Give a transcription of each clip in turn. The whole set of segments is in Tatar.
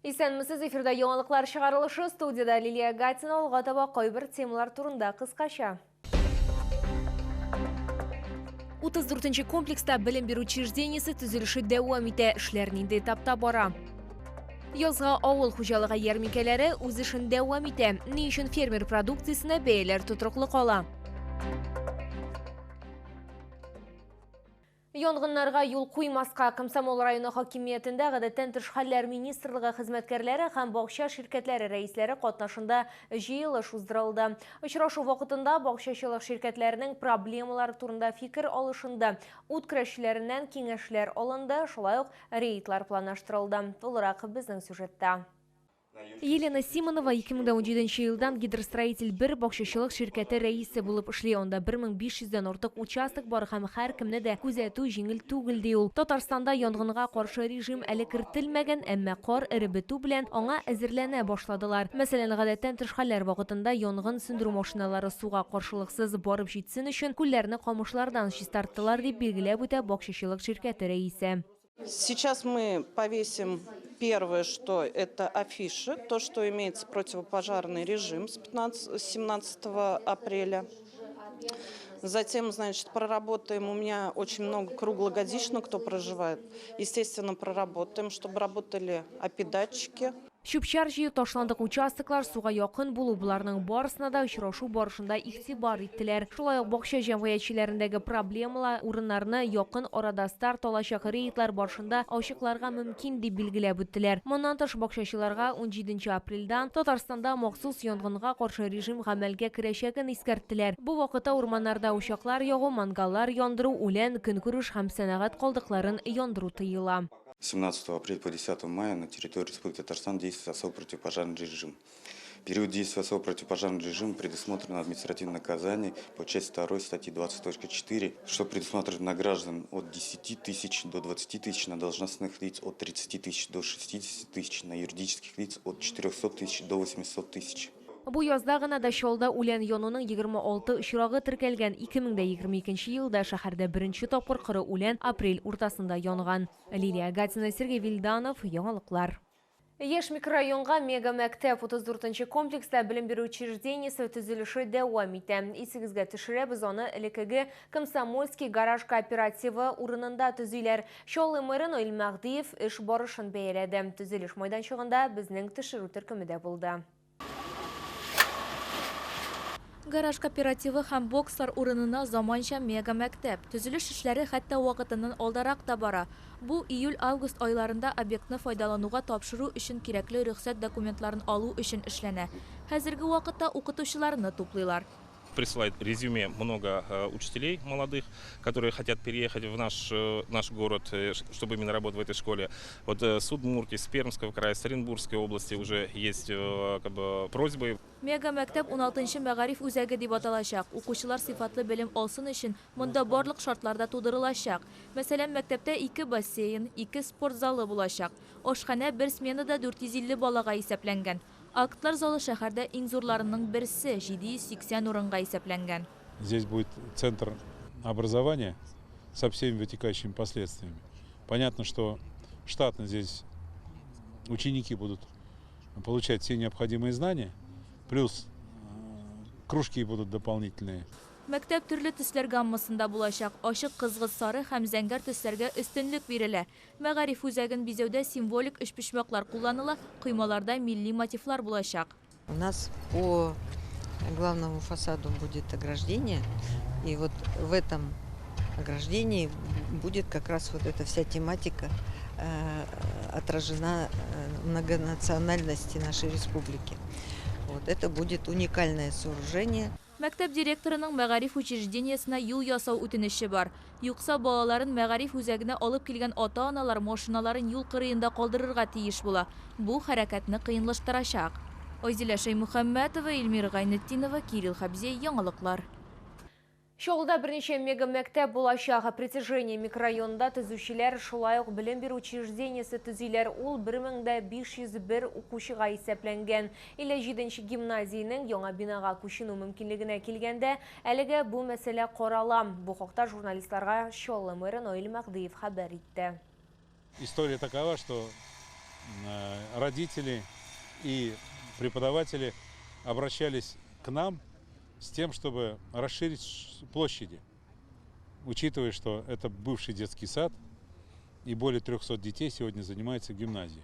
Исәнмесез, эфирда яңалыклар чыгарылышы, студиядә Лилия Гатина. Алга таба кайбер темалар турында кыскача. 34 комплекста белем бирү учреждениесе төзелеше дәвам итә. Эшләр нинди этапта бара? Язга авыл хуҗалыгы ярминкәләре үз эшен дәвам итә. Ни өчен фермер продукциясенә бәяләр тотрыклы кала? Янгыннарга юл куймаска. Комсомол районы хакимиятендә гадәттән тыш хәлләр министрлыгы хезмәткәрләре һәм бакча ширкәтләре рәисләре катнашында җыелыш уздырылды. Очрашу вакытында бакчачылык ширкәтләренең проблемалары турында фикер алышынды, ут көрәшчеләреннән киңәшләр алынды, шулай ук рейдлар планлаштырылды. Тулырак безнең сюжетта. Елена Симонова 2017 елдан Гидростроитель 1 бакчачылык ширкәте рәисе булып эшли. Анда 1500 дән артык участок бар һәм һәркемне дә күзәтү җиңел түгел, ди ул. Татарстанда янгынга каршы режим әле кертелмәгән, әмма кар эреп бетү белән аңа әзерләнә башладылар. Мәсәлән, гадәттән тыш хәлләр вакытында янгын сүндерү машиналары суга каршылыксыз барып җитсен өчен күлләрне камышлардан чистарттылар, дип билгеләп үтә бакчачылык ширкәте рәисе. Сейчас мы повесим первое, что это афиши, то, что имеется противопожарный режим с 15, 17 апреля. Затем, значит, проработаем, у меня очень много круглогодично кто проживает. Естественно, проработаем, чтобы работали API-датчики. Чүп-чар җыю, ташландык участоклар, суга якын булу, боларның барысына да очрашу барышында игътибар иттеләр. Шулай ук бакча җәмгыятьчеләрендәге проблемалы урыннарны якын арада старт алачак рейдлар барышында ачыкларга мөмкин, дип билгеләп үттеләр. Моннан тыш, бакчачыларга 17 апрельдән Татарстанда махсус янгынга каршы режим гамәлгә керәчәген искәрттеләр. Бу вакытта урманнарда учаклар ягу, мангаллар яндыру, үлән, көнкүреш һәм сәнәгать калдыкларын яндыру тыела. 17 апреля по 10 мая на территории Республики Татарстан действует особый противопожарный режим. Период действия особого противопожарного режима предусмотрено административное наказание по части 2 статьи 20.4, что предусмотрено на граждан от 10 тысяч до 20 тысяч, на должностных лиц от 30 тысяч до 60 тысяч, на юридических лиц от 400 тысяч до 800 тысяч. Бу язда гына да Чаллыда үлән януның 26 очрагы теркәлгән. 2022 елда шәһәрдә беренче тапкыр коры үлән апрель уртасында янган. Лилия Гатина, Сергей Вильданов, Яңалыклар. Яшь микрорайонга мега мәктәп. 34 комплекста белем бирү учреждениесе төзелеше дәвам итә. Исегезгә төшерәбез, аны элеккеге Комсомольский гараж кооперативы урынында төзиләр. Чаллы мэры Наил Мәһдиев эш барышын бәяләде. Төзелеш майданчыгында безнең төшерү төркеме дә булды. Гараж кооперативы һәм бокслар урынына заманча мега мәктәп. Төзелеш эшләре хәтта вакытыннан алдарак та бара. Бу июль-август айларында объектны файдалануга тапшыру өчен кирәкле рөхсәт документларын алу өчен эшләнә. Хәзерге вакытта укытучыларны туплыйлар. Присылает резюме много учителей молодых, которые хотят переехать в наш город, чтобы именно работать в этой школе. Вот с Удмуртии, с Пермского края, с Оренбургской области уже есть как бы просьбы. Мега мәктәп 16 мәгариф үзәге дип аталачак. Укучылар сыйфатлы белем алсын өчен монда барлык шартлар да тудырылачак. Мәсәлән, мәктәптә ике бассейн, ике спорт залы булачак. Ашханә бер сменада 450 балага исәпләнгән. Актлар залы шәһәрдә иң зурларының берсе, 780 урынга исәпләнгән. Здесь будет центр образования со всеми вытекающими последствиями. Понятно, что штатно здесь ученики будут получать все необходимые знания, плюс кружки будут дополнительные. Мәктәп төрле төсләр гаммасында булачак. Ачык кызгылт сары һәм зәңгәр төсләргә өстенлек бирелә. Мәгариф үзәген бизәүдә символик өчпочмаклар кулланыла, коймаларда милли мотивлар булачак. У нас по главному фасаду будет ограждение, и вот в этом ограждении будет как раз вот эта вся тематика отражена многонациональности нашей республики. Вот это будет уникальное сооружение. Мәктәп директорының мәгариф учреждениесенә юл ясау үтенече бар. Юкса балаларын мәгариф үзәгенә алып килгән ата-аналар машиналарын юл кырыенда калдырырга тиеш була. Бу хәрәкәтне кыенлаштырачак. Айзилә Шәймөхәммәтова, Эльмира Гайнетдинова, Кирилл Хабзей, Яңалыклар. Чаллыда берничә мега мәктәп булачак. Притяжение микрорайонында төзүчеләр шулай ук белем бирү учреждениесе төзиләр. Ул 1501 укучыга исәпләнгән. 57 гимназиянең яңа бинага күченү мөмкинлегенә килгәндә, әлегә бу мәсьәлә карала. Бу хакта журналистларга Чаллы мэры Наил Мәһдиев хәбәр итте. История такова, что родители и преподаватели обращались к нам с тем, чтобы расширить площади, учитывая, что это бывший детский сад, и более 300 детей сегодня занимаются в гимназии.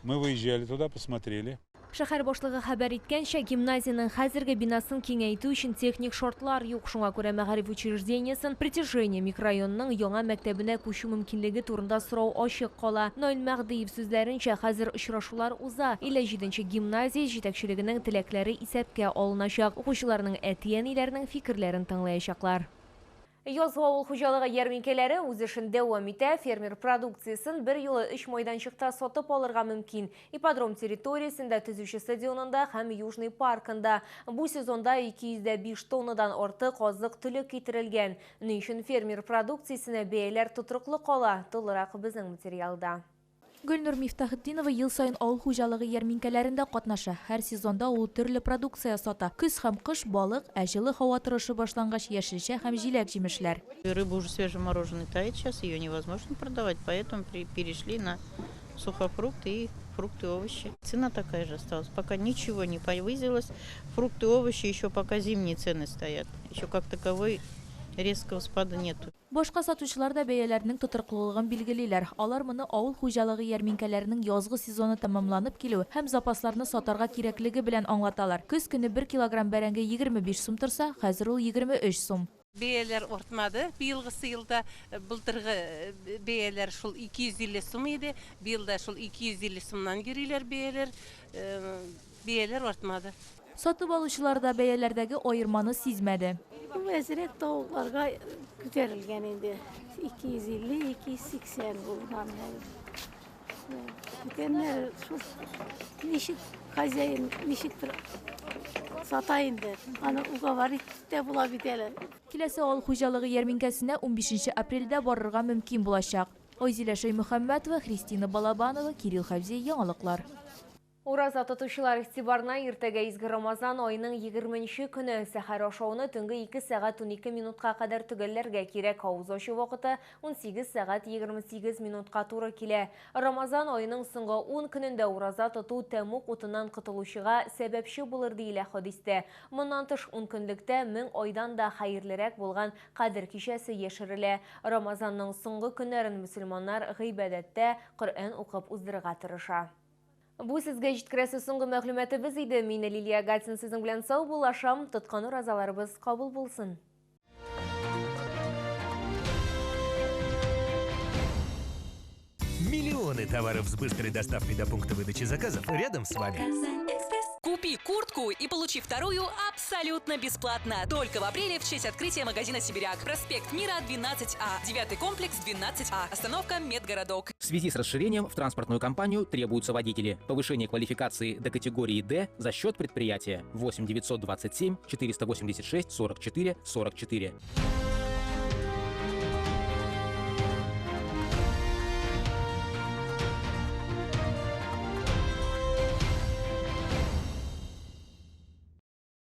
Мы выезжали туда, посмотрели. Шәһәр башлыгы хәбәр иткәнчә, гимназиянең хәзерге бинасын киңәйтү өчен техник шартлар юк. Шуңа күрә мәгариф учреждениесен Притяжение микрорайонының яңа мәктәбенә күчү мөмкинлеге турында сорау ачык кала. Наил Мәһдиев сүзләренчә, хәзер очрашулар уза. 57нче гимназия җитәкчелегенең теләкләре исәпкә алыначак. Укучыларның әти-әниләренең фикерләрен тыңлаячаклар. Язгы авыл хуҗалыгы ярминкәләре үз эшен дәвам итә. Фермер продукциясен бер юлы 3 майданчыкта сатып алырга мөмкин. Ипподром территориясендә, төзүче стадионында һәм Южный паркында. Бу сезонда 205 тоннадан артык азык-төлек китерелгән. Ни өчен фермер продукциясенә бәяләр тотрыклы кала? Тулырак безнең материалда. Гөлнур Мифтахетдинова ел сайын авыл хуҗалыгы ярминкәләрендә катнаша. Һәр сезонда ул төрле продукция сата. Көз һәм кыш балык, ә җылы һава торышы башлангач яшелчә һәм җиләк-җимешләр. Рыба уже свежемороженой тает сейчас, ее невозможно продавать, поэтому перешли на сухофрукты и фрукты, овощи. Цена такая же осталась, пока ничего не повысилось. Фрукты, овощи еще пока зимние цены стоят, еще как таковой резкого спада нету. Башка сатучылар да бәяләрнең тотрыклылыгын билгелиләр. Алар моны авыл хуҗалыгы ярминкәләренең язгы сезоны тәмамланып килүе һәм запасларны сатарга кирәклеге белән аңлаталар. Көз көне 1 килограмм бәрәңге 25 сум торса, хәзер ул 23 сум. Бәяләр артмады. Быелгысы елда былтыргы бәяләр шул 250 сум иде. Быел да шул 250 сумнан йөриләр бәяләр. Бәяләр артмады. Сатып алучылар да бәяләрдәге аерманы сизмәде. Әзрәк тавыкларга күтәрелгән инде. 250, 280 булган. Бүтәннәр шул ничек хозяин, ничектер сата инде. Аны уговорить тә була бит әле. Киләсе авыл хуҗалыгы ярминкәсенә 15 апрельдә барырга мөмкин булачак. Айзилә Шәймөхәммәтова, Христина Балабанова, Кирилл Хәвзи, яңалыклар. Ураза тотучылар игътибарына иртәгә изге Рамазан айының 20 көне. Сәхәр ашауны төнге 2 сәгать 12 минутка кадәр төгәлләргә кирәк. Авыз ачу вакыты 18 сәгать 28 минутка туры килә. Рамазан айының соңгы 10 көнендә ураза тоту тәмуг утыннан котылучыга сәбәпче булыр диелә хәдистә. Моннан тыш 10 көнлектә 1000 айдан да хәерлерәк булган Кадер кичәсе яшерелә. Рамазанның соңгы көннәрен мөселманнар гыйбадәттә Коръән укып уздырырга тырыша. Бу сезгә җиткерәсе соңгы мәгълүматыбыз иде. Мин Лилия Гатин сезнең белән саубуллашам. Тоткан уразаларыбыз кабул булсын. Миллионы товаров с быстрой доставкой до пункта выдачи заказов рядом с вами. Купи куртку и получи вторую абсолютно бесплатно. Только в апреле в честь открытия магазина «Сибиряк». Проспект Мира, 12А. 9 комплекс, 12А. Остановка Медгородок. В связи с расширением в транспортную компанию требуются водители. Повышение квалификации до категории «Д» за счет предприятия. 8 927 486 44 44.